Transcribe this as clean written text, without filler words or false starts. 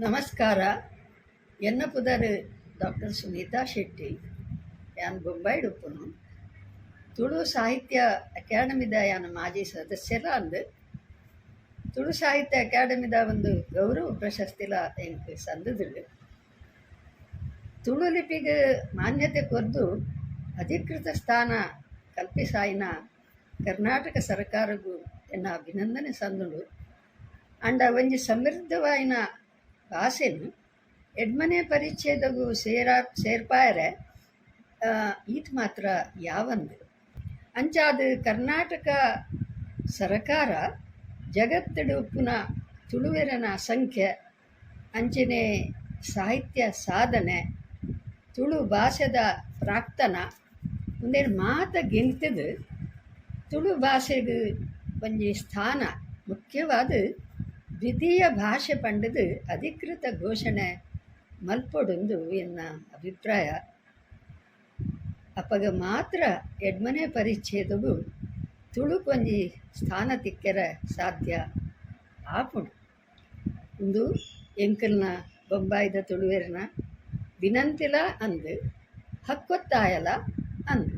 ನಮಸ್ಕಾರ. ಎನ್ನ ಪುದರ್ ಡಾಕ್ಟರ್ ಸುನೀತಾ ಶೆಟ್ಟಿ. ಯಾನ್ ಬೊಂಬಾಯಿಡ್ ಉಪ್ಪುನು. ತುಳು ಸಾಹಿತ್ಯ ಅಕಾಡೆಮಿದ ಯಾನ್ ಮಾಜಿ ಸದಸ್ಯೆಲ ಅಂದ್. ತುಳು ಸಾಹಿತ್ಯ ಅಕಾಡೆಮಿದ ಒಂದು ಗೌರವ ಪ್ರಶಸ್ತಿಲ ಎಂಕ್ ಸಂದುದುಂಡು. ತುಳು ಲಿಪಿಗ್ ಮಾನ್ಯತೆ ಕೊರ್ದು ಅಧಿಕೃತ ಸ್ಥಾನ ಕಲ್ಪಿಸಾಯಿನ ಕರ್ನಾಟಕ ಸರಕಾರಗ್ ಎನ್ನ ಅಭಿನಂದನೆ ಸಂದುಂಡು. ಆಂಡ ಒಂಜಿ ಸಮೃದ್ಧವಾಯಿನ ಭಾಷೆನ್ ಎಡ್ಮನೇ ಪರಿಚ್ಛೇದಗ್ ಸೇರಾ ಸೇರ್ಪಾಯೆರೆ ಈತ್ ಮಾತ್ರ ಯಾವಂದ್. ಅಂಚಾದ್ ಕರ್ನಾಟಕ ಸರಕಾರ ಜಗತ್ತ್ ಡ್ ಉಪ್ಪುನ ತುಳುವೆರೆನ ಸಂಖ್ಯೆ ಅಂಚೆನೆ ಸಾಹಿತ್ಯ ಸಾಧನೆ, ತುಳು ಭಾಷೆದ ಪ್ರಾಕ್ತನ ಉಂದೆನ್ ಮಾತ ಗೆನ್ತ್ ದ್ ತುಳು ಭಾಷೆಗ್ ಒಂಜಿ ಸ್ಥಾನ ಮುಖ್ಯವಾದ್ ದ್ವಿತೀಯ ಭಾಷೆ ಪಂಡುದು ಅಧಿಕೃತ ಘೋಷಣೆ ಮಲ್ಪೊಡುಂದು ಎನ್ನ ಅಭಿಪ್ರಾಯ. ಅಪಗ ಮಾತ್ರ ಎಡ್ಮನೇ ಪರಿಚ್ಛೇದಗ್ ತುಳುಕೊಂಜಿ ಸ್ಥಾನ ತಿಕ್ಕೆರೆ ಸಾಧ್ಯ ಆಪುಂಡು. ಉಂದು ಎಂಕಲ್ನ ಬೊಂಬಾಯಿದ ತುಳುವೆರ್ನ ವಿನಂತಿಲ ಅಂದ್, ಹಕ್ಕೊತ್ತಾಯಲ ಅಂದ್.